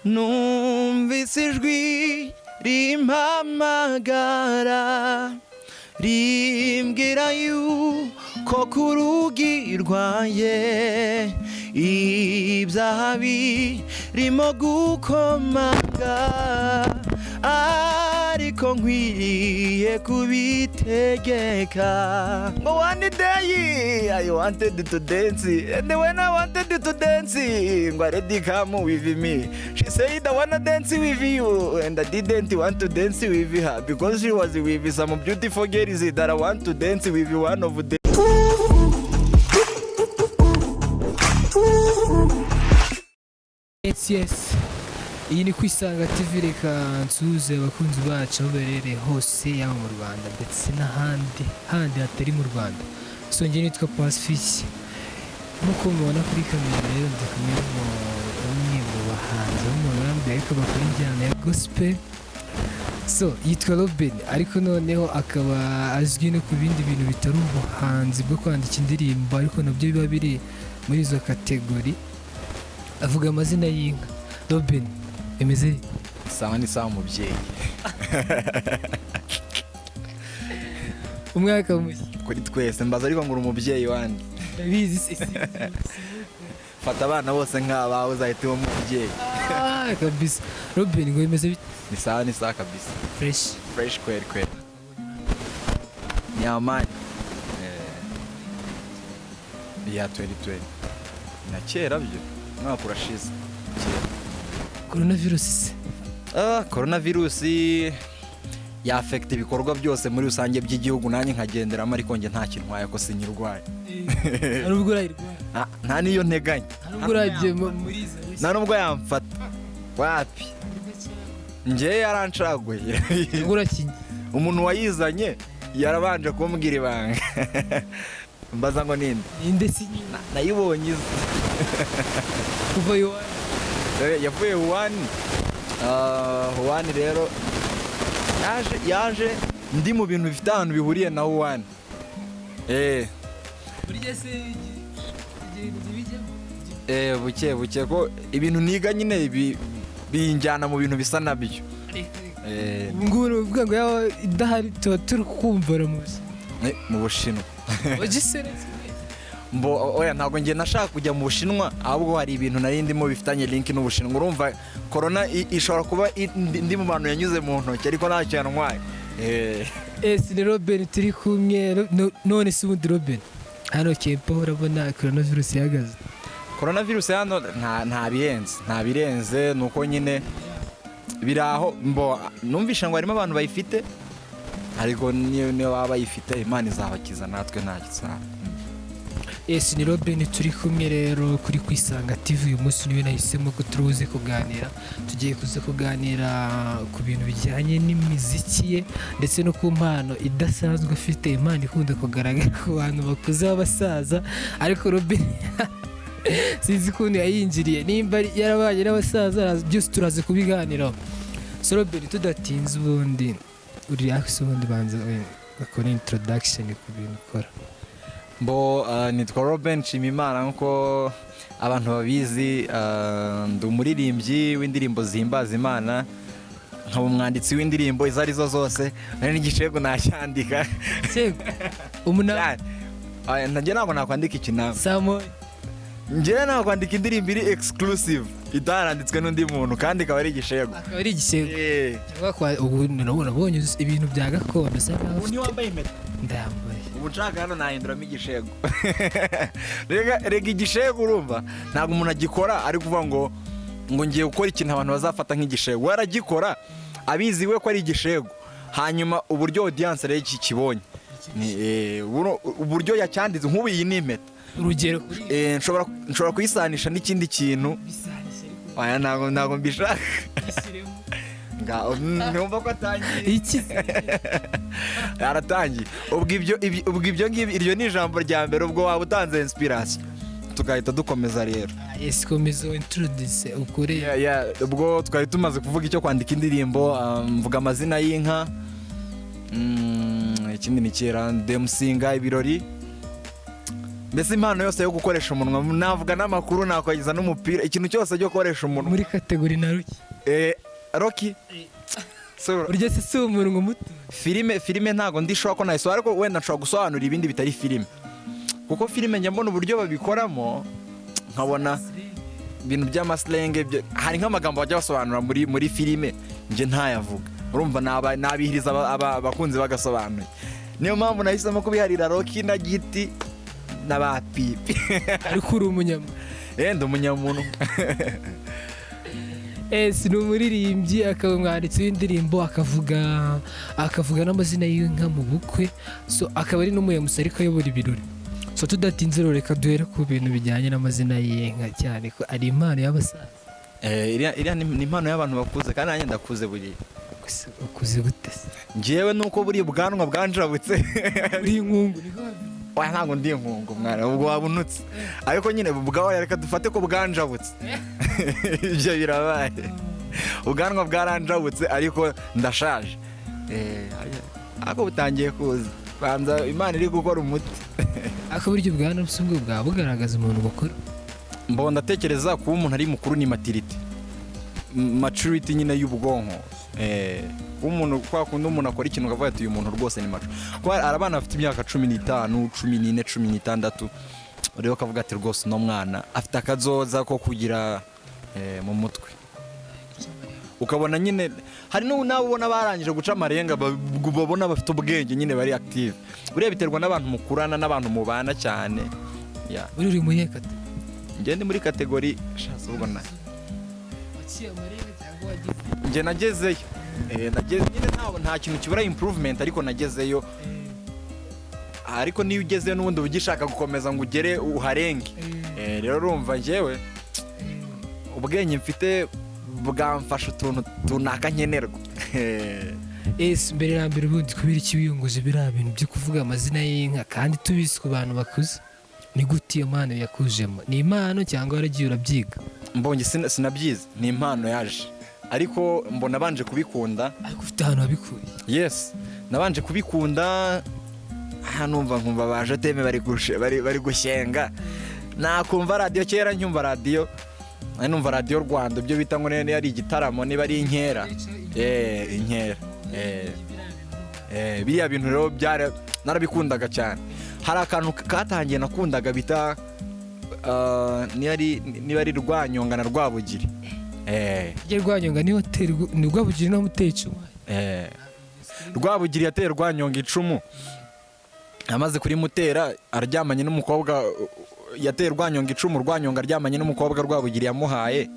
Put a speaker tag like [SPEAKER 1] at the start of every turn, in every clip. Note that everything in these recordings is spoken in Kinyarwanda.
[SPEAKER 1] Numvise ijwi rimpamagara, rimbwira yuko ku rugi rwanjye ibyaha birimo gukomanga, ariko nkwiriye kubitegeka. Ngo one day I wanted to dance, and when I wanted to dance, ngo already come with me. She said, "I wanna dance with you," and I didn't want to dance with her because she was with some beautiful girls that I want to dance with one of them.
[SPEAKER 2] Yes, iyi ni Kwisanga TV. Reka nsuhuze abakunzi bacu aho baherereye hose, yaba mu Rwanda ndetse n'ahandi handi hatari mu Rwanda. So njye nitwa Pacifique, nk'uko mubona kuri kamera. Rero ndi kumwe umwe mu bahanzi bo mu Rwanda ariko bakora injyana ya gospel. So yitwa Robin, ariko noneho akaba azwi no ku bindi bintu bitari ubuhanzi bwo kwandika indirimbo, ariko nabyo biba biri muri izo category. Avuga amazina y'inka. Robin, bimeze bite?
[SPEAKER 1] Sawa, ni sawa mubyeyi.
[SPEAKER 2] Umwaka mushya.
[SPEAKER 1] Kuri twese. Mbaza ariko ngo uri umubyeyi wandi?
[SPEAKER 2] Ndabizi si
[SPEAKER 1] Fata abana bose nk'abawe, uzahita uba umubyeyi.
[SPEAKER 2] Ah, kabisa. Robin, ngo bimeze bite?
[SPEAKER 1] Ni sawa, ni sawa kabisa.
[SPEAKER 2] Fresh?
[SPEAKER 1] Fresh kweli kweli, ni amani ya 2020 na kera byo umwaka urashize kera.
[SPEAKER 2] Coronavirus se?
[SPEAKER 1] Ah, coronavirus yafekita ibikorwa byose muri rusange by'igihugu, nanjye nkagenderamo, ariko njye nta kintu ntwaye ko sinyirwaye.
[SPEAKER 2] Hari ubwo urayirwara?
[SPEAKER 1] Ah, nta n'iyo nteganya.
[SPEAKER 2] Hari ubwo uragiye muri izo?
[SPEAKER 1] Nta nubwo yamfata, wapi, njye yarancaguye.
[SPEAKER 2] Ubwo urakingiye?
[SPEAKER 1] Umuntu wayizanye yarabanje kumbwira ibanga. Mbaza ngo ninde?
[SPEAKER 2] Ninde si nyine?
[SPEAKER 1] Nayibonye iza.
[SPEAKER 2] Kuva iwanyu?
[SPEAKER 1] Yavuye Wuhan. Ah, Wuhan rero yaje ndi mu bintu bifite ahantu bihuriye na Wuhan.
[SPEAKER 2] Burya se ibintu bijyamo?
[SPEAKER 1] Buke buke, ko ibintu niga nyine binjyana mu bintu bisa nabyo.
[SPEAKER 2] Ubu ngubu ni ukuvuga ngo yaba idahari tuba turi kumvara mu buzima.
[SPEAKER 1] Mu Bushinwa.
[SPEAKER 2] Wagiseretse?
[SPEAKER 1] Mbo oya, ntabwo njye nashaka kujya mu Bushinwa, ahubwo hari ibintu nari ndimo bifitanye link n'Ubushinwa. Urumva corona ishobora kuba ndi mu bantu yanyuze mu ntoki, ariko ntacyo yantwaye.
[SPEAKER 2] Esi, ni Robin turi kumwe. None se ubundi Robin, hano Kempo urabona coronavirus ihagaze?
[SPEAKER 1] Coronavirus hano nta birenze, nta birenze, ni uko nyine biri aho. Mbo numvisha ngo harimo abantu bayifite, ariko niyo baba bayifite Imana izabakiza, natwe nta kizaha.
[SPEAKER 2] Esi, ni Robin turi kumwe rero kuri Kwisanga TV. Uyu munsi niwe nahisemo ko turi buze kuganira. Tugiye kuza kuganira ku bintu bijyanye n'imiziki ye ndetse no ku mpano idasanzwe afite, impano ikunda kugaragara ku bantu bakuze b'abasaza, ariko Robin sinzi ukuntu yayinjiriye, nimba yarabaye n'abasaza. Byose turaza kubiganiraho. So Robin, tudatinze, ubundi uri akisi, ubundi banza bakora introduction ku bintu ukora.
[SPEAKER 1] Mbo nitwa Robin Nshimimana nk'uko abantu babizi. Ndi umuririmbyi w'indirimbo zihimbaza Imana, nkaba umwanditsi w'indirimbo izo arizo zose, nari n'igicego nacyandika.
[SPEAKER 2] Sego umunani?
[SPEAKER 1] Cyane. Aya, njye ntabwo nakwandika ikinamba.
[SPEAKER 2] Saa moya?
[SPEAKER 1] Njyewe nakwandika indirimbo iri exclusive, itaranditswe n'undi muntu, kandi ikaba ari igishego.
[SPEAKER 2] Akaba ari igishego. Cyangwa ubu nabonye ibintu bya gakondo usa nkaho
[SPEAKER 1] Ubu
[SPEAKER 2] ufite.
[SPEAKER 1] Ntiwambaye impeta?
[SPEAKER 2] Ndambaye.
[SPEAKER 1] Ubu nshaka hano nahinduramo igishego. Rega igishego, urumva ntabwo umuntu agikora ari kuvuga ngo ngiye gukora ikintu abantu bazafata nk'igishego. We aragikora abizi we ko ari igishego, hanyuma uburyo audience rero kikibonye ni uburyo yacyanditse. Nk'ubu iyi ni impeta.
[SPEAKER 2] Urugero kuri
[SPEAKER 1] Nshobora kuyisanisha n'ikindi kintu.
[SPEAKER 2] Bisanisha ariko.
[SPEAKER 1] Oya, ntabwo mbishaka.
[SPEAKER 2] Bishyiremo.
[SPEAKER 1] Ngaho, ntumva ko atangiye?
[SPEAKER 2] Iki?
[SPEAKER 1] Aratangiye. Ubwo ibyo ngibyo, iryo ni ijambo rya mbere. Ubwo waba utanze inspiration, tugahita dukomeza rero.
[SPEAKER 2] Yes, komeza introduce ukore.
[SPEAKER 1] Yeah, ubwo twari tumaze kuvuga icyo kwandika indirimbo, mvuga amazina y'inka. Ikindi ni kera ndemusinga ibirori. Mbese impano yose yo gukoresha umunwa, navuga n'amakuru, nakogeza n'umupira, ikintu cyose cyo gukoresha umunwa.
[SPEAKER 2] Muri category na Rocky.
[SPEAKER 1] Rocky. So,
[SPEAKER 2] Urya se si umunwa muto?
[SPEAKER 1] Filime ntago ndishobora ko nayisobanura, ariko wenda nshobora gusobanura ibindi bitari filime, kuko filime njya mbona uburyo babikoramo, nkabona ibintu by'ama slang, hari nk'amagambo bajya basobanura muri filime njye ntayavuga. Urumva nabihiriza abakunzi bagasobanuye. Niyo mpamvu nahisemo kubiharira Rocky na Giti na ba Pipi.
[SPEAKER 2] Ariko uri umunyama.
[SPEAKER 1] Ndi umunyamuntu.
[SPEAKER 2] Esi ni umuririmbyi, akaba umwanditsi w'indirimbo, akavuga n'amazina y'inka mu bukwe, so akaba ari n'umuyobozi ariko ayobora ibirori. So tudatinze rero, reka duhere ku bintu bijyanye n'amazina y'inka, cyane ko ari impano y'abasaza.
[SPEAKER 1] Iriya ni impano y'abantu bakuze, kandi nanjye ndakuze buriya.
[SPEAKER 2] Gusa ukuze gute se?
[SPEAKER 1] Njyewe nuko buriya ubwanwa bwanjabutse.
[SPEAKER 2] Uri inkungu niko babivuga.
[SPEAKER 1] Oya, ntabwo ndi inkungu mwana, ubwo wabunutse, ariko nyine bwawe reka dufate ko bwanjabutse. Ibyo birabaye, ubwanwa bwaranjabutse, ariko ndashaje. Ariko butangiye kuza, banza Imana iri gukora umuti.
[SPEAKER 2] Ariko burya ubwanwa si ubwo bwaba bugaragaza umuntu mukuru?
[SPEAKER 1] Mbona ndatekereza kuba umuntu ari mukuru ni maturity, maturity nyine y'ubwonko. Kuba umuntu, kwa kundi umuntu akora ikintu ukavuga ati: "Uyu muntu rwose ni mature." Kuko hari abana bafite imyaka 15, 14, 16, ureba ukavuga ati: "Rwose uno mwana afite akazoza ko kugira mu mutwe." Ukabona nyine hari n'ubu nawe ubona barangije guca amarenga, babona bafite ubwenge nyine, bari active. Buriya biterwa n'abantu mukurana n'abantu mubana cyane. Yeah.
[SPEAKER 2] Uri muri kate?
[SPEAKER 1] Njye ndi muri category shatse ubwo na
[SPEAKER 2] Waciye amarenga cyangwa wagize?
[SPEAKER 1] Njye nagezeyo. Nageze nyine, nta kintu kibura improvement, ariko nagezeyo. Ariko niyo ugezeyo n'ubundi uba ugishaka gukomeza ngo ugere uharenge. Rero urumva njyewe ubwenge mfite bwamfasha utuntu tunaka nkenerwa.
[SPEAKER 2] Ese mbere na mbere ubundi kubera iki wiyunguza biriya bintu byo kuvuga amazina y'inka, kandi tubizi ku bantu bakuze? Ni gute iyo mpano yakujemo? Ni impano cyangwa waragiye urabyiga?
[SPEAKER 1] Mbonye sinabyize, ni impano yaje, ariko mbona banje kubikunda.
[SPEAKER 2] Ariko ufite ahantu wabikuye?
[SPEAKER 1] Yes, nabanje kubikunda aha, numva nkumva baje teme bari gushyenga, nakumva radiyo. Kera ncyumva radiyo, nari numva Radiyo Rwanda, ibyo bita ngo niba ari igitaramo, niba ari inkera, inkera. Biriya bintu rero byari narabikundaga cyane. Hari akantu katangiye nakundaga bita niba ari Rwanyonga na Rwabugiri.
[SPEAKER 2] Rya Rwanyonga ni hoteli, ni Rwabugiri no muteye icumu.
[SPEAKER 1] Rwabugiri yateye Rwanyonga icumu, amaze kurimutera aryamanye n'umukobwa. Yateye Rwanyonga icumu, Rwanyonga aryamanye n'umukobwa Rwabugiri yamuhaye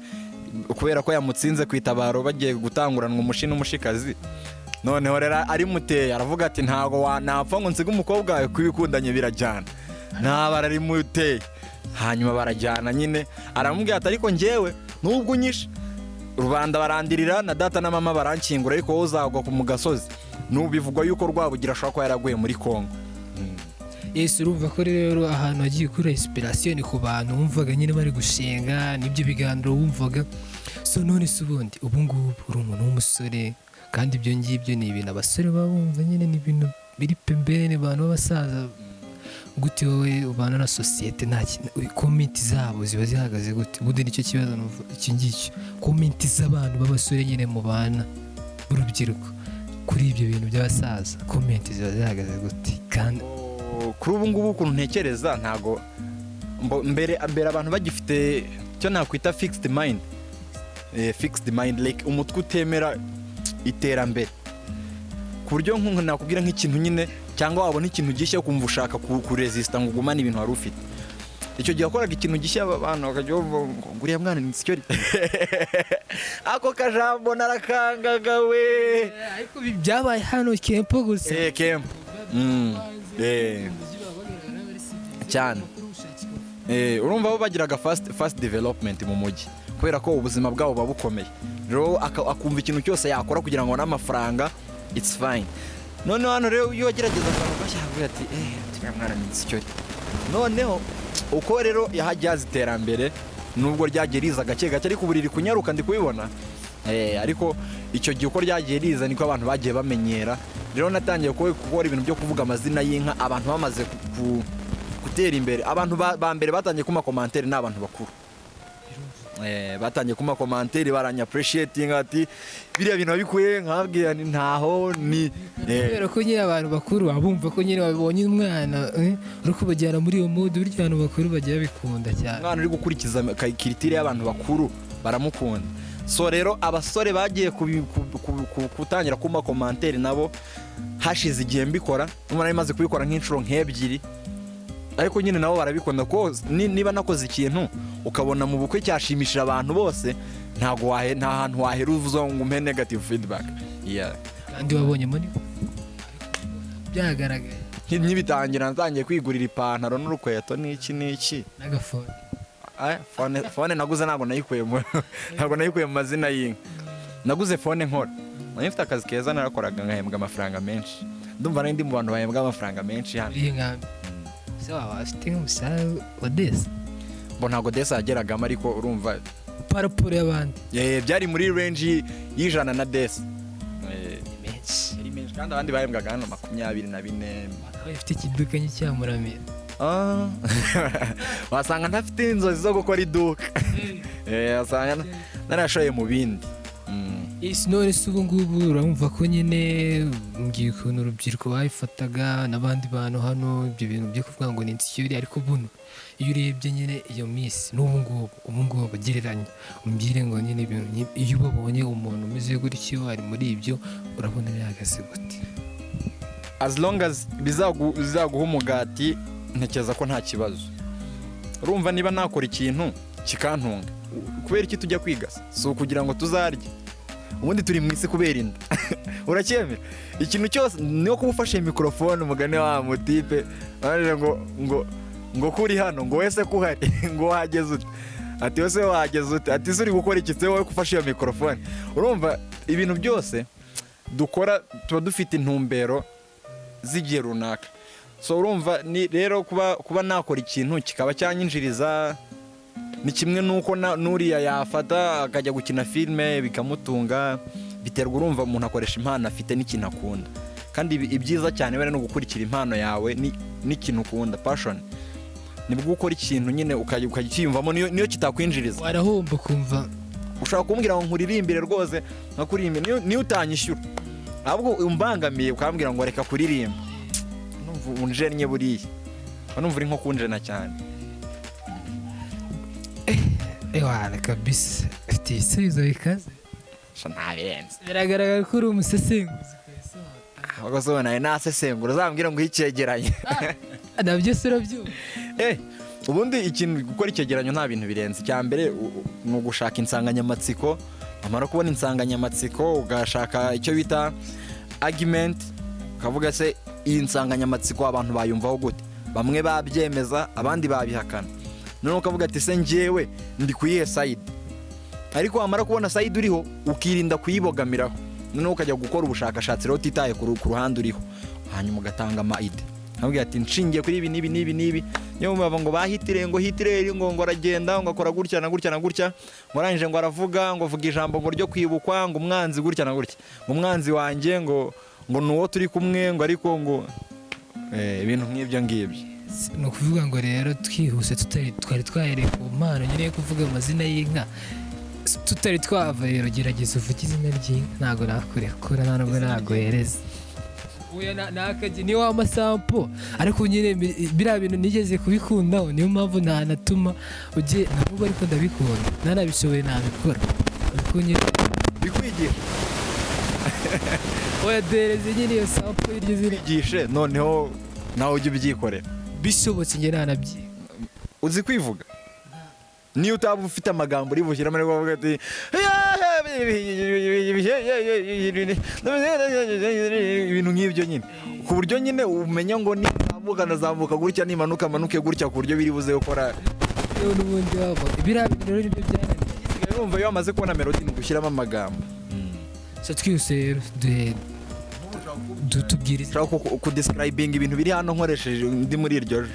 [SPEAKER 1] kubera ko yamutsinze ku itabaro, bagiye gutanguranwa umushi n'umushikazi. Noneho rero arimuteye aravuga ati: "Ntabwo napfa ngo nsige umukobwa wawe, kubikundanye birajyana." Ntaba ararimuteye, hanyuma barajyana nyine. Aramubwira ati: "Ariko njyewe nubwo unyishe, rubanda barandirira na data na mama barankingura, ariko wowe uzagwa mu gasozi." N'ubu bivugwa yuko Rwabugira ashobora kuba yaraguye muri Kongo.
[SPEAKER 2] Yesu, urumva ko rero ahantu hagiye kuri inspiration ni ku bantu wumvaga nyine bari gushenga n'ibyo biganiro wumvaga. So none se ubundi ubu ngubu uri umuntu w'umusore, kandi ibyo ngibyo ni ibintu abasore baba bumva nyine, ni ibintu biri pembeni abantu b'abasaza. Gute wowe ubana na sosiyete? Nta comment zabo ziba zihagaze gute ubundi? Nicyo kibazo numva iki ngicyo, comment z'abantu b'abasore nyine mubana b'urubyiruko kuri ibyo bintu by'abasaza, comment ziba zihagaze gute kandi?
[SPEAKER 1] Kuri ubu ngubu ukuntu ntekereza, ntago mbere abantu bagifite icyo nakwita fixed mind, fixed mind, like umutwe utemera iterambere, ku buryo nakubwira nk'ikintu nyine, cyangwa wabona ikintu gishya ukumva ushaka kuresista ngo ugumane ibintu wari ufite. Icyo gihe wakoraga ikintu gishya, abantu bakajya bavuga ngo uriya mwana ni sicyori. Ako kajambo narakangaga we.
[SPEAKER 2] Ariko byabaye hano kempo gusa.
[SPEAKER 1] Kempo. Cyane. Urumva bo bagiraga fast development mu mujyi kubera ko ubuzima bwabo buba bukomeye. Rero akumva ikintu cyose yakora kugira ngo abone amafaranga, it's fine. Noneho hano rero iyo wagerageza akantu gashya, avuga ati: "Turiya mwana ni sicyori." Noneho uko rero yahajya haza iterambere, nubwo ryagiye riza gake gake, ariko ubu riri kunyaruka, ndi kubibona. Ariko icyo gihe uko ryagiye riza niko abantu bagiye bamenyera. Rero natangiye gukora ibintu byo kuvuga amazina y'inka abantu bamaze Gutera imbere, abantu ba mbere batangiye kuma commentaire ni abantu bakuru. Batangiye kuma commentaire, baranya appreciating, ati biriya bintu wabikuye, nkababwira ni ntaho ni
[SPEAKER 2] Kubera ko nyine abantu bakuru baba bumva ko nyine babonye umwana uri kubajyana muri iyo mood. Burya abantu bakuru bajya babikunda cyane.
[SPEAKER 1] Umwana uri gukurikiza culture y'abantu bakuru baramukunda. So rero abasore bagiye gutangira kuma commentaire nabo hashize igihe mbikora, n'ubu nari maze kubikora nk'inshuro nk'ebyiri, ariko nyine nabo barabikunda ko niba nakoze ikintu ukabona mu bukwe cyashimishije abantu bose, ntabwo nta hantu wahera uvuze ngo umpe negative feedback, yeah.
[SPEAKER 2] Kandi wabonyemo ni byagaragaye.
[SPEAKER 1] Nkibitangira natangiye kwigurira ipantaro n'urukweto n'iki n'iki.
[SPEAKER 2] N'agafone.
[SPEAKER 1] Phone naguze ntabwo nayikuye mu mazina y'inka. Naguze phone nkora, nari mfite akazi keza, narakoraga nkahembwa amafaranga menshi. Ndumva nari ndi mu bantu bahembwa amafaranga menshi hano.
[SPEAKER 2] Muri iyi nkambi se waba ufite nk'umushahara wa desi?
[SPEAKER 1] Bo ntabwo desi yageragamo, ariko urumva
[SPEAKER 2] Par rapport y'abandi.
[SPEAKER 1] Byari muri range y'ijana na desi.
[SPEAKER 2] Ni menshi.
[SPEAKER 1] Yari menshi, kandi abandi bahembwaga hano 24.
[SPEAKER 2] Akaba ifite ikiduka nk'icyamuramira.
[SPEAKER 1] Ah. Wasanga ntafite inzozi zo gukora iduka. Wasanga narashoye mu bindi.
[SPEAKER 2] Isi none se ubu ngubu urumva ko nyine mbwiye ukuntu urubyiruko babifataga n'abandi bantu hano, ibyo bintu byo kuvuga ngo ni insecurity, ariko buno iyo urebye nyine iyo minsi n'ubu ngubu, ubu ngubu gereranya umbwire ngo nyine ibintu iyo ubabonye umuntu umeze gutyo ari muri ibyo, urabona bihagaze gute?
[SPEAKER 1] As long as bizaguha umugati, ntekereza ko nta kibazo. Urumva niba nakora ikintu kikantunga, kubera iki tujya kwiga se? Si ukugira ngo tuzarye? Ubundi turi mu isi kubera inda, uracyemera? Ikintu cyose niyo kuba ufashe mikorofone, umugani wa mutipe barije ngo kuri hano, ngo wese kuhari, ngo wahageze ute, ati wese wahageze ute, ati se uri gukora iki se wowe kufashe iyo mikorofone? Urumva ibintu byose dukora tuba dufite intumbero z'igihe runaka. So urumva ni rero kuba nakora ikintu kikaba cyanyinjiriza ni kimwe n'uko n'uriya yafata akajya gukina filime bikamutunga. Biterwa, urumva umuntu akoresha impano afite n'ikintu akunda. Kandi ibyiza cyane wenda ni ugukurikira impano yawe n'ikintu ukunda, passion. Nibwo ukora ikintu nyine ukajya ukiyumvamo, niyo kitakwinjiriza.
[SPEAKER 2] Warahomba ukumva.
[SPEAKER 1] Ushobora kumbwira ngo nkuririmbire rwose nkakuririmba, niyo utanyishyura, ahubwo umbangamiye ukambwira ngo reka kuririmba, numva unjennye. Buriya mba numva uri nko kunjena cyane.
[SPEAKER 2] Ewana kabisa, ufite ibisubizo bikaze.
[SPEAKER 1] Sha, ntabirenze.
[SPEAKER 2] Biragaragara ko uri umusesenguzi kabisa.
[SPEAKER 1] Ahubwo se nawe nasesengura, uzambwira ngo icyegeranyo.
[SPEAKER 2] Nabyo se urabyumva?
[SPEAKER 1] Ubundi ikintu gukora icyegeranyo nta bintu birenze. Icya mbere ni ugushaka insanganyamatsiko. Wamara kubona insanganyamatsiko, ugashaka icyo bita argument, ukavuga se iyi nsanganyamatsiko abantu bayumvaho gute? Bamwe babyemeza, abandi babihakana. Noneho ukavuga ati se njyewe ndi ku yihe side? Ariko wamara kubona side uriho, ukirinda kuyibogamiraho, noneho ukajya gukora ubushakashatsi rero utitaye ku ruhande uriho, hanyuma ugatanga ama idée, nkabwira ati nshingiye kuri ibi n'ibi n'ibi n'ibi. Niyo mpamvu ngo ba Hitler, ngo Hitler ngo aragenda, ngo akora gutya na gutya na gutya, ngo arangije ngo aravuga, ngo avuga ijambo ngo ryo kwibukwa, ngo umwanzi gutya na gutya, ngo umwanzi wanjye ngo ni uwo turi kumwe, ngo ariko ngo ibintu nk'ibyo ngibyo.
[SPEAKER 2] Ni ukuvuga ngo rero twihuse, tutari twari twahereye ku mpano nyine yo kuvuga amazina y'inka, tutari twava rero, gerageza uvuge izina ry'inka. Ntabwo nakurekura, nta nubwo naguhereza. Oya, nakajye niyo wama sample, ariko nyine biriya bintu nigeze kubikundaho, niyo mpamvu ntanatuma ujye ntabwo, ariko ndabikunda, ntanabishoboye nabikora, ariko nyine
[SPEAKER 1] Bikwigisha.
[SPEAKER 2] Oya, duhereze nyine iyo sample y'iryo zina.
[SPEAKER 1] Kwigishe, noneho nawe ujye ubyikorera.
[SPEAKER 2] Bishobotse njye nanabyiga.
[SPEAKER 1] Uzi kwivuga, niyo utaba ufite amagambo uri bushyiramo, ariko bavuga ati ibintu nk'ibyo nyine, ku buryo nyine umenya ngo nizamuka nazamuka gutya, nimanuka manuke gutya, ku buryo biri buze gukora.
[SPEAKER 2] Yewe n'ubundi waba biriya bintu rero nibyo byananiye.
[SPEAKER 1] Usigaye wumva iyo wamaze kubona melody ni ugushyiramo amagambo.
[SPEAKER 2] So twihuse rero duhe tubwire izina.
[SPEAKER 1] Ushobora kudescribinga ibintu biri hano nkoresheje ndi muri iryo jwi,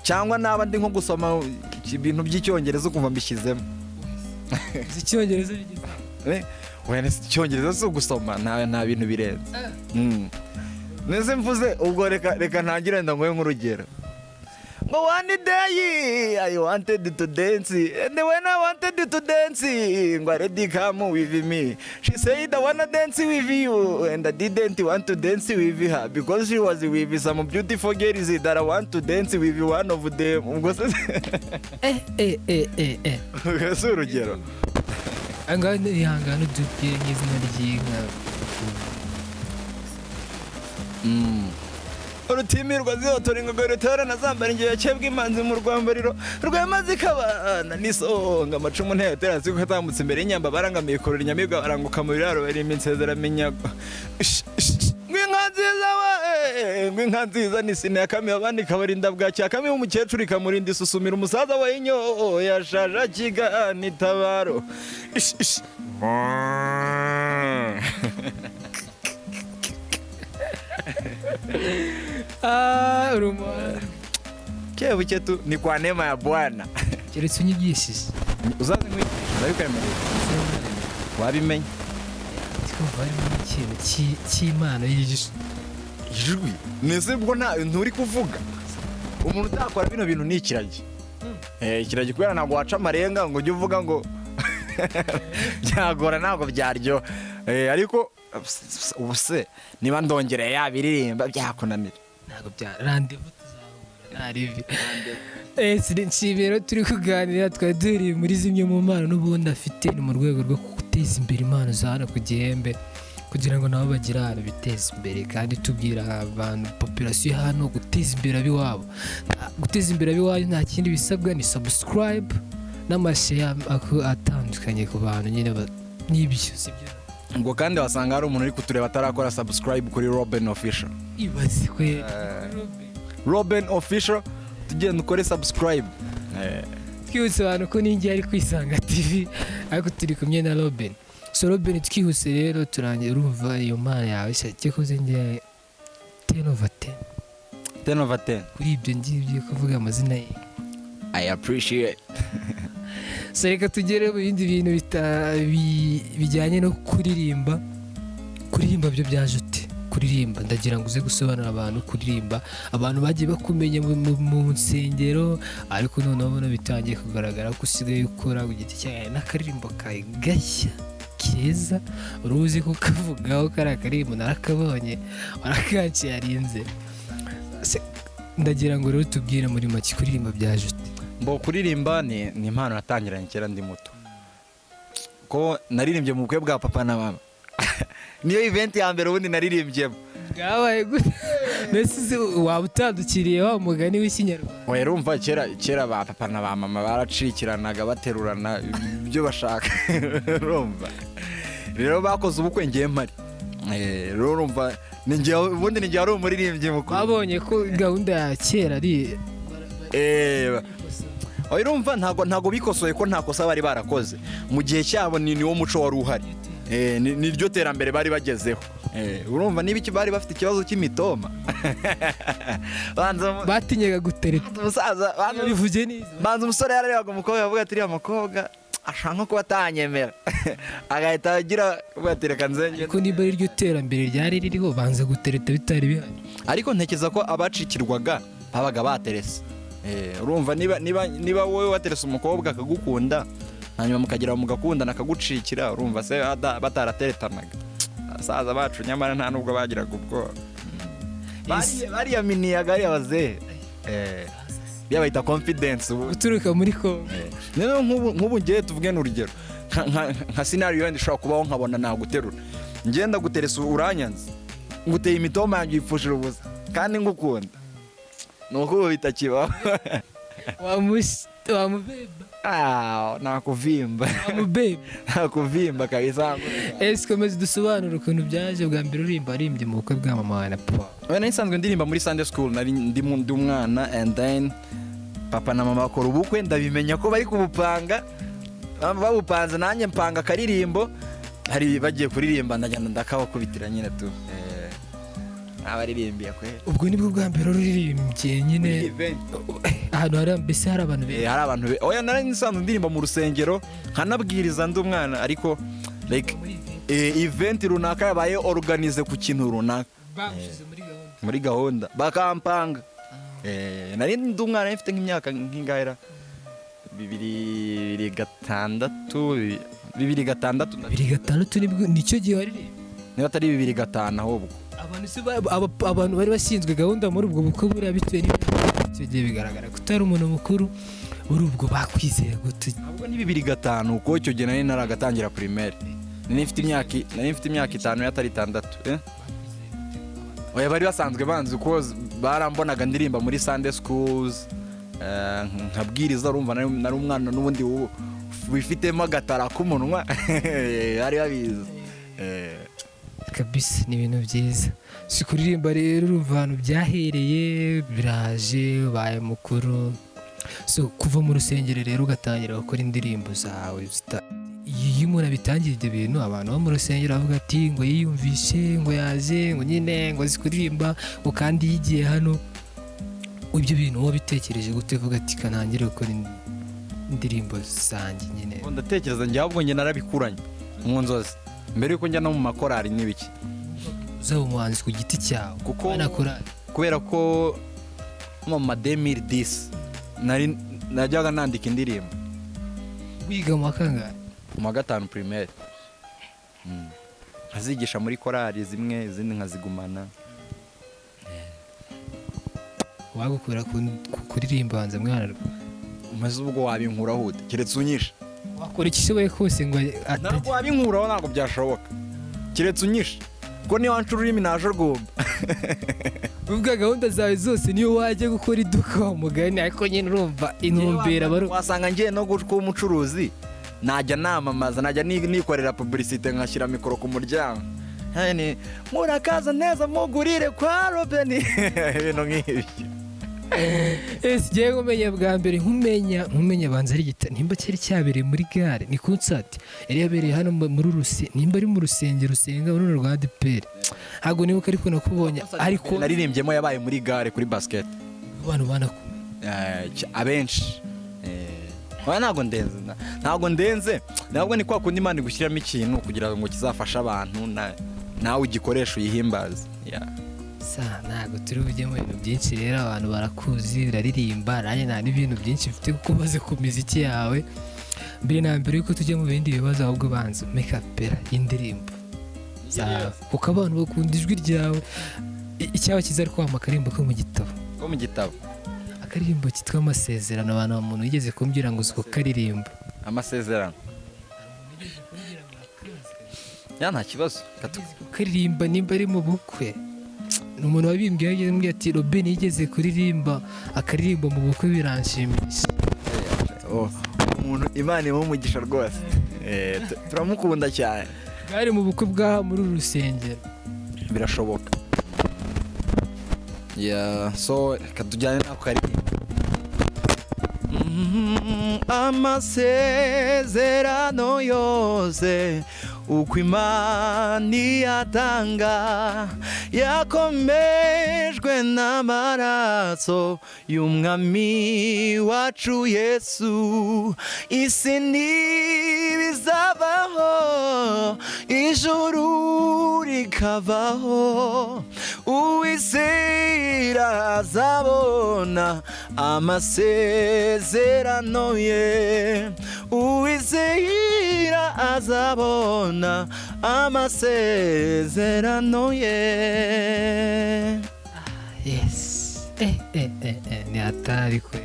[SPEAKER 1] cyangwa naba ndi nko gusoma ibintu by'Icyongereza ukumva mbishyizemo.
[SPEAKER 2] Uzi Icyongereza bigeze?
[SPEAKER 1] Oya, icyongereza si ugusoma, nta bintu birenze. Nese mvuze ubwo, reka ntangire, ndaguhe nk'urugero. Ngo one day I wanted to dance, and when I wanted to dance, ngo ready come with me. She said, "I wanna dance with you," and I didn't want to dance with her because she was with some beautiful girls that I want to dance with one of them. Ubwo se
[SPEAKER 2] Eh eh eh eh eh.
[SPEAKER 1] Ubwo si urugero?
[SPEAKER 2] Ahangaha ihangane, utubwire nk'izina ry'inka.
[SPEAKER 1] Urutimirwa zihotora ingogoro rutorana zambara ingihe cyebwe imanzi mu rwambariro rwema zikabana n'isonga amacumu ntayatera ziko atambutse imbere y'inyamba barangamiye kurora inyamibwa baranguka mu biraro barima insezeraminyago. Ngw'inka nziza we, ngw'inka nziza ni sine yakamiye abandi ikabarinda bwacya, yakamiye umukecuru ikamurinda isusumira, umusaza we inyo yashaje akigana itabaro. Ish, ish.
[SPEAKER 2] Ah, uri umuhanga.
[SPEAKER 1] Kebuke tu ni kwa neema ya Bwana.
[SPEAKER 2] Keretse unyigishije.
[SPEAKER 1] Uzaze nkwigishe, ndabikwemerera, wabimenya.
[SPEAKER 2] Twumva harimo n'ikintu cy'impano y'ijisho.
[SPEAKER 1] Ijwi nese ubwo nta nturi kuvuga, umuntu utakora bino bintu ni ikiragi. Ikiragi, kubera ntabwo waca amarenga ngo ujye uvuga ngo byagora, ntabwo byaryoha. Ariko ubu se niba ndongereye yabiririmba byakunanira?
[SPEAKER 2] Ntabwo bya randevu, tuzahura nta rivi. Nshimiye rero turi kuganira, twari duhuriye muri zimwe mu mpano n'ubundi afite, ni mu rwego rwo guteza imbere impano za hano ku Gihembe kugira ngo nabo bagire ahantu biteza imbere, kandi tubwira abantu population hano guteza imbere ab'iwabo. Guteza imbere ab'iwanyu nta kindi bisabwa, ni subscribe n'amashare atandukanye ku bantu nyine n'ibyo sibyo.
[SPEAKER 1] Ngo kandi wasanga hari umuntu uri kutureba atarakora subscribe kuri Robin Official.
[SPEAKER 2] Ibaze kwe.
[SPEAKER 1] Robin Official, tugenda ukore subscribe.
[SPEAKER 2] Twibutse abantu ko ninjye ari Kwisanga TV, ariko turi kumwe na Robin. So Robin, twihuse rero turangiye, urumva iyo mpano yawe cyakoze njye 10 over 10.
[SPEAKER 1] 10 over 10.
[SPEAKER 2] Kuri ibyo ngibyo kuvuga amazina ye.
[SPEAKER 1] I appreciate.
[SPEAKER 2] So reka tugere mu bindi bintu bijyanye no kuririmba. Kuririmba byo byaje ute? Kuririmba, ndagira ngo uze gusobanurira abantu kuririmba. Abantu bagiye bakumenya mu nsengero, ariko noneho ubona bitangiye kugaragara ko usigaye ukora ku giti cyawe n'akaririmbo kawe gashya keza, uruzi ko kavugaho kariya karirimbo narakabonye warakanciyarinze. Ndagira ngo rero tubwire muri make, kuririmba byaje ute?
[SPEAKER 1] Mbo kuririmba ni impano natangiranye kera ndi muto, ko naririmbye mu bukwe bwa papa na mama, niyo event ya mbere ubundi naririmbyemo.
[SPEAKER 2] Bwabaye gute mbese? Waba utandukiriye wa mugani w'Ikinyarwanda?
[SPEAKER 1] Oya, urumva kera kera ba papa na ba mama baracikiranaga, baterurana ibyo bashaka. Urumva rero bakoze ubukwe ngiye mpari. Rero urumva ni njye ubundi, ni njye wari umuririmbyi mukuru.
[SPEAKER 2] Babonye ko gahunda ya kera ari
[SPEAKER 1] Oya, urumva ntago bikosoye ko nta kosa bari barakoze mu gihe cyabo, ni niwo muco wari uhari. Ni ryo terambere bari bagezeho. Urumva niba iki bari bafite ikibazo cy'imitoma, banza
[SPEAKER 2] batinyaga gutereta.
[SPEAKER 1] Umusaza banza
[SPEAKER 2] Bivuge neza.
[SPEAKER 1] Banza umusore yararebaga umukobwa avuga ati: "Uriya mukobwa ashaka nko kuba atanyemera," agahita agira avuga ati: "Reka nzenge."
[SPEAKER 2] Ariko niba ari ryo terambere ryari ririho, banza gutereta bitari bihari.
[SPEAKER 1] Ariko ntekereza ko abacikirwaga babaga baterese. Urumva niba wowe waterese umukobwa akagukunda, hanyuma mukagera mugakundana akagucikira, urumva se batarateretanaga? Abasaza bacu nyamara nta nubwo bagiraga ubwoba. Bariyaminiyaga ariya bazehe. Biriya bayita confidence ubu.
[SPEAKER 2] Guturuka muri Kongo.
[SPEAKER 1] Rero nk'ubu ngiye tuvuge n'urugero nka scenario wenda ishobora kubaho, nkabona naguterura, ngenda guteresa uranyanze, nguteye imitoma yanjye uyipfushira ubusa kandi ngukunda, ni uko ubu bitakibaho.
[SPEAKER 2] Wamubeba.
[SPEAKER 1] Ah, nakuvimba.
[SPEAKER 2] Wamubeba.
[SPEAKER 1] Nakuvimba kabisa.
[SPEAKER 2] Ese komeza dusobanure ukuntu byaje bwa mbere uririmba, waririmbye mu bukwe bwa mama wawe na papa wawe.
[SPEAKER 1] Oya, nari nsanzwe ndirimba muri Sunday school, nari ndi umwana, and then papa na mama bakora ubukwe, ndabimenya ko bari kubupanga, babupanze nanjye mpanga akaririmbo, hari bagiye kuririmba ndagenda ndakabakubitira nyine tu. Abaririmbiye kwe.
[SPEAKER 2] Ubwo nibwo bwa mbere uririmbye nyine?
[SPEAKER 1] Muri event.
[SPEAKER 2] Ahantu hari mbese hari abantu benshi?
[SPEAKER 1] Hari abantu oya, nari nsanzwe ndirimba mu rusengero nkanabwiriza ndi umwana, ariko like event runaka yabaye organize ku kintu runaka.
[SPEAKER 2] Bagushyize muri gahunda.
[SPEAKER 1] Muri gahunda bakampanga. Nari ndi umwana, mfite nk'imyaka nk'ingahera, 2006, 2006.
[SPEAKER 2] 2006 nibwo nicyo gihe waririmba?
[SPEAKER 1] Niba atari 2005 ahubwo.
[SPEAKER 2] Abantu se abantu bari bashinzwe gahunda muri ubwo bukwe, buriya bitewe n'ibyo icyo gihe bigaragara ko utari umuntu mukuru, muri ubwo bakwizeye gute?
[SPEAKER 1] Ahubwo ni 2005, kuko icyo gihe nari naragatangira primaire, nari mfite imyaka 5 atari 6, eh? Oya, bari basanzwe banzi kuko barambonaga ndirimba muri Sunday schools, nkabwiriza. Urumva nari umwana n'ubundi wifitemo agatara k'umunwa, bari babizi.
[SPEAKER 2] Kabisa ni ibintu byiza. Si kuririmba rero, urumva ahantu byahereye biraje, ubaye mukuru. So kuva mu rusengero rero ugatangira gukora indirimbo zawe, iyo umuntu abitangira ibyo bintu, abantu bo mu rusengero bavuga ati ngo yiyumvishe, ngo yaje, ngo nyine ngo azi kuririmba, ngo kandi yigiye hano. Ibyo bintu wabitekereje gute, uvuga ati kanangire gukora indirimbo zanjye nyine?
[SPEAKER 1] Ndatekereza njye ahubwo njye narabikuranye mu nzozi mbere yuko njya no mu makorari n'ibiki.
[SPEAKER 2] Uzaba umuhanzi ku giti cyawe? Banakora.
[SPEAKER 1] Kubera ko mu ma 2010 nari najyaga nandika indirimbo.
[SPEAKER 2] Wiga mu wa kangahe?
[SPEAKER 1] Mu wa gatanu primaire. Nkazigisha muri korari zimwe, izindi nkazigumana.
[SPEAKER 2] Wagukura ku kuririmba banza mwana.
[SPEAKER 1] Maze ubwo wabinkuraho ute, keretse unyishe?
[SPEAKER 2] Wakora icyo ushoboye kose ngo
[SPEAKER 1] Ntabwo
[SPEAKER 2] atajya
[SPEAKER 1] wabinkuraho, ntabwo byashoboka keretse unyishe, kuko niba wanca ururimi naje rwumva.
[SPEAKER 2] Uvuga gahunda zawe zose, niyo wajya gukora iduka wa mugani, ariko nyine urumva intumbero aba ari
[SPEAKER 1] Wasanga ngiye no kuba umucuruzi, najya namamaza, najya nikorera publicité, nkashyira mikoro ku muryango. Hani, murakaza neza, mugurire kwa Robin, ibintu nk'ibyo.
[SPEAKER 2] Ese ngiye nkumenya bwa mbere, nkumenya banza ari gita nimba cyari cyabereye muri gare, ni concert yari yabereye hano muri nimba ari mu rusengero rusenga muri rwa ADEPR, ntabwo nibuka, ariko nakubonye ariko.
[SPEAKER 1] Naririmbyemo yabaye muri gare kuri basket.
[SPEAKER 2] Abantu banakumenya.
[SPEAKER 1] Abenshi. Oya, ntabwo ndenze, ntabwo ndenze, ntabwo. Ni kwa kundi Imana igushyiramo ikintu kugira ngo kizafashe abantu, nawe ugikoreshe uyihimbaze. Yeah.
[SPEAKER 2] Sa ntabwo turi bujye mu bintu byinshi rero, abantu barakuzi uraririmba, nanjye nta n'ibintu byinshi mfite kuko umaze ku miziki yawe. Mbere na mbere yuko tujya mu bindi bibazo, ahubwo banza umpe kapera y'indirimbo zawe, kuko abantu bakunda ijwi ryawe. Icyaba cyiza ariko wampa akaririmbo ko mu gitabo.
[SPEAKER 1] Ko mu gitabo?
[SPEAKER 2] Akaririmbo kitwa Amasezerano. Abantu, umuntu yigeze kumbwira ngo uzi kukaririmba.
[SPEAKER 1] Amasezerano ya, nta kibazo.
[SPEAKER 2] Kukaririmba nimba ari mu bukwe, ni umuntu wabimbwiye, yageze ambwira ati Robin yigeze kuririmba akaririmba mu bukwe, biranshimisha.
[SPEAKER 1] Oh, umuntu Imana imuhe umugisha rwose. Turamukunda cyane.
[SPEAKER 2] Bwari mu bukwe bw'aha muri uru rusengero.
[SPEAKER 1] Birashoboka. Yeah, so reka tujyane n'ako karirimbo. Amasezerano yose uko Imana iyatanga yakomejwe n'amaraso y'Umwami wacu Yesu. Isi ntibizavaho, ijuru rikavaho, uwizera azabona amasezerano ye, uwizera azabona amasezerano ye.
[SPEAKER 2] Yes, ni hatari kwe.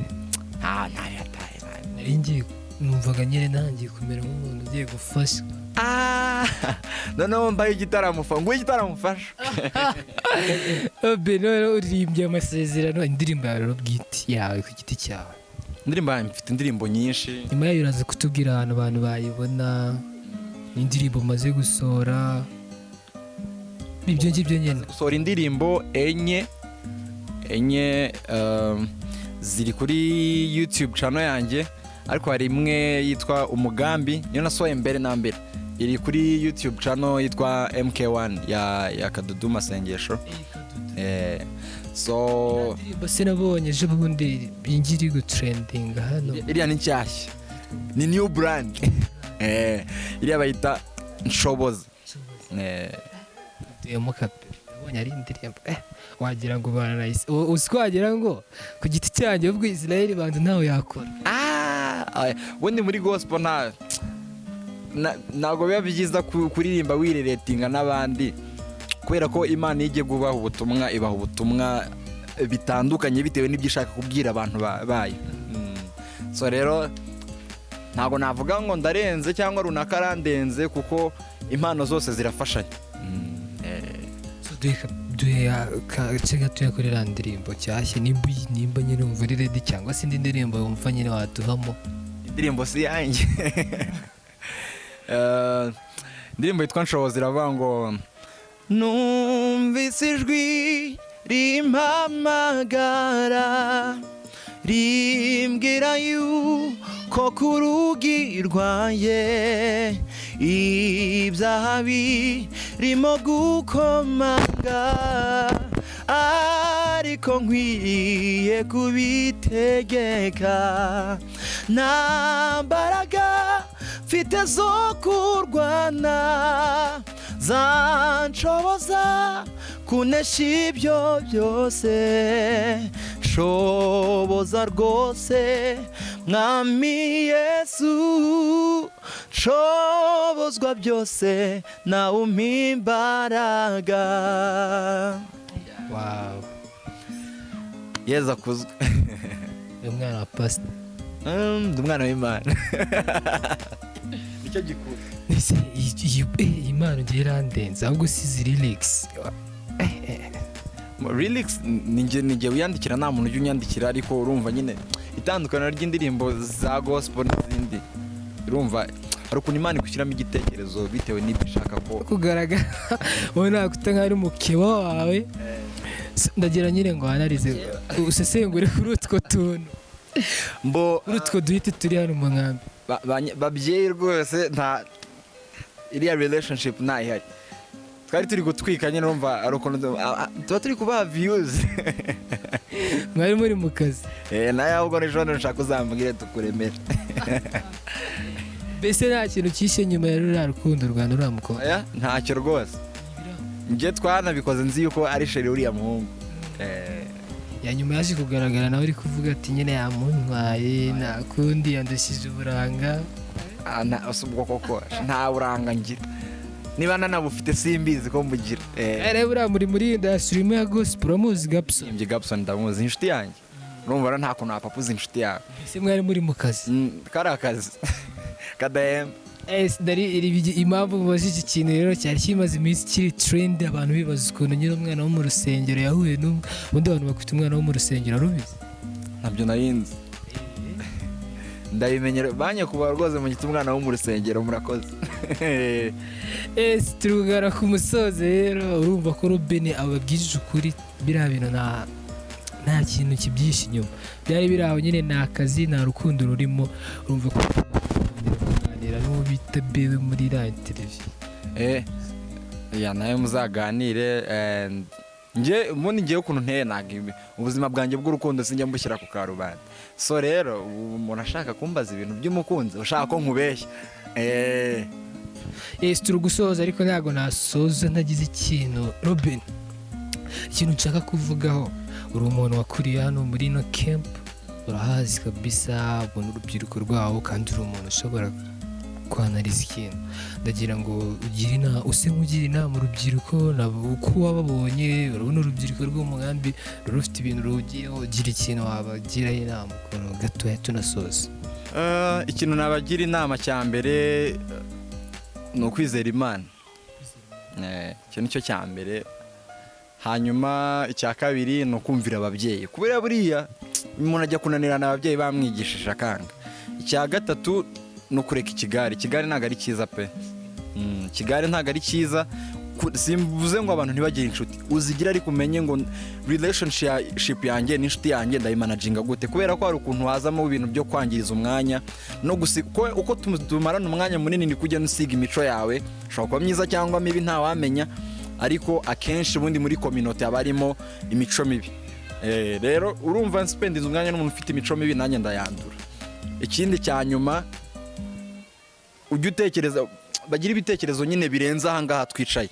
[SPEAKER 1] Ah, nta hatari.
[SPEAKER 2] Nari ngiye, numvaga nyine ntangiye kumera nk'umuntu ugiye gufashwa.
[SPEAKER 1] Ah, noneho mbaye igitaramo fa nguhe igitaramo mfasha.
[SPEAKER 2] Obe noneho uririmbye Amasezerano, indirimbo yawe rero bwite yawe ku giti cyawe?
[SPEAKER 1] Indirimbo yanjye, mfite indirimbo nyinshi.
[SPEAKER 2] Nyuma yayo uraza kutubwira ahantu abantu bayibona, n'indirimbo umaze gusohora, ibyo ngibyo nyine.
[SPEAKER 1] Gusohora indirimbo enye, enye, ziri kuri YouTube channel yanjye, ariko hari imwe yitwa Umugambi, niyo nasohoye mbere na mbere, iri kuri YouTube channel yitwa MK1 ya Kadudu Masengesho. So
[SPEAKER 2] Indirimbo se nabonye ejo bundi iri gutrendinga hano?
[SPEAKER 1] Iriya ni nshyashya, ni new brand. Iriya bayita Nshoboza.
[SPEAKER 2] Duyemo kapera. Nabonye ari indirimbo wagira ngo baranayise, uzi ko wagira ngo ku giti cyanjye ubwo Israel banza ntawe yakora.
[SPEAKER 1] Ah, aya, ubundi muri gospel ntabwo biba byiza kuririmba wirelatinga n'abandi, kubera ko Imana iyo igiye kubaha ubutumwa, ibaha ubutumwa bitandukanye bitewe n'ibyo ishaka kubwira abantu bayo. So rero ntabwo navuga ngo ndarenze cyangwa runaka arandenze, kuko impano zose zirafashanya.
[SPEAKER 2] So, duhe agace gatoya kuri iriya ndirimbo nshyashya, nimba nyine wumva uri ready, cyangwa se indi ndirimbo wumva nyine waduhamo.
[SPEAKER 1] Indirimbo si yanjye. Indirimbo yitwa Nshoboza iravuga ngo: "Numvise ijwi rimpamagara, rimbwira yuko ku rugi rwanjye ibyaha birimo gukomanga, ariko nkwiye kubitegeka. Nta mbaraga mfite zo kurwana zanshoboza kunesha ibyo byose. Nshoboza rwose, Mwami Yesu, nshobozwa byose nawe umpa imbaraga."
[SPEAKER 2] Wow.
[SPEAKER 1] Yezu akuzwe.
[SPEAKER 2] Uyu mwana wa pasita.
[SPEAKER 1] Ndi umwana w'Imana, nicyo gikuru.
[SPEAKER 2] Ese iyi mpano ngiye irandenze, ahubwo si izi lyrics?
[SPEAKER 1] Lyrics ni njye wiyandikira, nta muntu ujya unyandikira. Ariko urumva nyine itandukaniro ry'indirimbo za gospel n'izindi, urumva hari ukuntu Imana igushyiramo igitekerezo bitewe n'ibyo ishaka ko
[SPEAKER 2] Kugaragara wowe nakwita nkaho ari mukeba wawe. Ndagira nyine ngo wanarize, usesengure kuri utwo tuntu,
[SPEAKER 1] mbo
[SPEAKER 2] kuri utwo duhite turi hano mu nkambi.
[SPEAKER 1] Babyeyi rwose, nta iriya relationship ntayihari. Twari turi gutwika nyine, urumva hari ukuntu tuba turi kubaha views.
[SPEAKER 2] Mwari muri mu kazi.
[SPEAKER 1] Eh, nawe ahubwo n'ejo nshaka uzambwire tukuremere.
[SPEAKER 2] Mbese nta kintu cyishe nyuma ya ruriya rukundo rwa ruriya mukobwa?
[SPEAKER 1] Oya, ntacyo rwose. Njye twanabikoze nzi yuko ari chéri uriya muhungu.
[SPEAKER 2] Ya nyuma yaje kugaragara nawe uri kuvuga ati nyine yamuntwaye, nta kundi, yandushyije uburanga.
[SPEAKER 1] Ah, si ubwo koko nta buranga ngira, niba nanabufite simbizi ko mbugira.
[SPEAKER 2] Rero buriya muri industry imwe ya gospel, uramuzi Gapson?
[SPEAKER 1] Imbye Gapson ndamuzi, inshuti yanjye. Urumva rero nta kuntu wapapuza inshuti yawe.
[SPEAKER 2] Mbese mwari muri mu kazi?
[SPEAKER 1] Kari akazi kadahemba.
[SPEAKER 2] Impamvu mubaza iki kintu rero, cyari kimaze iminsi kiri trend, abantu bibaza ukuntu nyine umwana wo mu rusengero yahuye n'undi. Abantu bafite umwana wo mu rusengero, arubizi?
[SPEAKER 1] Ntabyo narinzi, ndabimenyera banyakubaha rwose mu giti umwana wo mu rusengero, murakoze.
[SPEAKER 2] Ese turi kugana ku musozo rero, urumva ko Robin ababwije ukuri, biriya bintu nta kintu kibyihishe inyuma, byari biri aho nyine, ni akazi, nta rukundo rurimo. Urumva ko kuganira n'uwo bita Bewe muri iriya interview.
[SPEAKER 1] Ya nawe muzaganire. And njye ubundi ngewe ukuntu nteye, ntabwo ubuzima bwanjye bw'urukundo sinjya mbushyira ku karubanda. So rero ubu umuntu ashaka kumbaza ibintu by'umukunzi, ushaka ko nkubeshya.
[SPEAKER 2] Yes, turi gusoza, ariko ntabwo nasoza ntagize ikintu, Robin, ikintu nshaka kuvugaho. Uri umuntu wakuriye hano muri ino camp, urahazi kabisa, ubona urubyiruko rwawo, kandi uri umuntu ushobora kwanariza ikintu. Ndagira ngo ugire inama, use nk'ugira inama urubyiruko uko wababonye. Urabona urubyiruko rwo mu nkambi ruri rufite ibintu ruhugiyeho. Ugira ikintu wabagiraho inama ukuntu gatoya, tunasoza.
[SPEAKER 1] Ikintu nabagira inama cya mbere ni ukwizera Imana. Icyo nicyo cya mbere. Hanyuma icya kabiri ni ukumvira ababyeyi, kubera buriya umuntu ajya kunanirana ababyeyi bamwigishije akanga. Icya gatatu ni ukureka ikigare. Ikigare ntabwo ari cyiza pe. Ikigare ntabwo ari cyiza. Simvuze ngo abantu ntibagire inshuti, uzigira, ariko umenye ngo relationship yanjye n'inshuti yanjye ndayimanaginga gute, kubera ko hari ukuntu hazamo ibintu byo kwangiriza umwanya no gusiga uko tumarana umwanya munini ni kujya usiga imico yawe, ushobora kuba myiza cyangwa mibi, ntawamenya. Ariko akenshi ubundi muri communauté haba harimo imico mibi. Rero urumva nspendiza umwanya n'umuntu ufite imico mibi, nanjye ndayandura. Ikindi cya nyuma, ujye utekereza, bagira ibitekerezo nyine birenze ahangaha twicaye.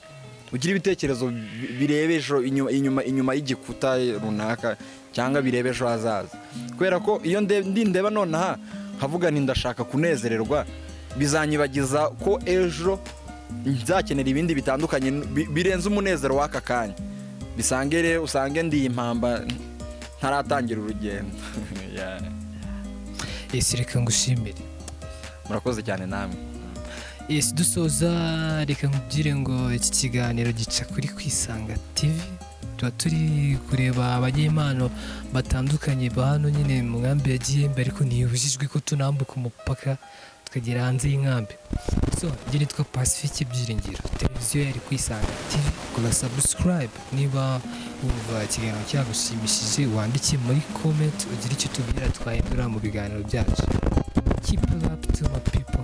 [SPEAKER 1] Ugire ibitekerezo bireba ejo inyuma y'igikuta runaka, cyangwa bireba ejo hazaza, kubera ko iyo ndeba nonaha nkavuga nti ndashaka kunezererwa, bizanyibagiza ko ejo nzakenera ibindi bitandukanye birenze umunezero w'aka kanya. Bisange rero usange ndi impamba ntaratangira urugendo. Yeah.
[SPEAKER 2] Ese reka ngushimire.
[SPEAKER 1] Murakoze cyane namwe.
[SPEAKER 2] Yes, dusoza reka nkubwire ngo iki kiganiro gica kuri Kwisanga TV. Tuba turi kureba abanyempano batandukanye ba hano nyine mu nkambi ya Gihembe, ariko ntibujijwe ko tunambuka umupaka tukagera hanze y'inkambi. So njye nitwa Pacifique Byiringiro, televiziyo yari Kwisanga TV. Kora subscribe niba wumva ikiganiro cyagushimishije, wandike muri comment ugire icyo tubwira twahindura mu biganiro byacu. Keep it up to my people.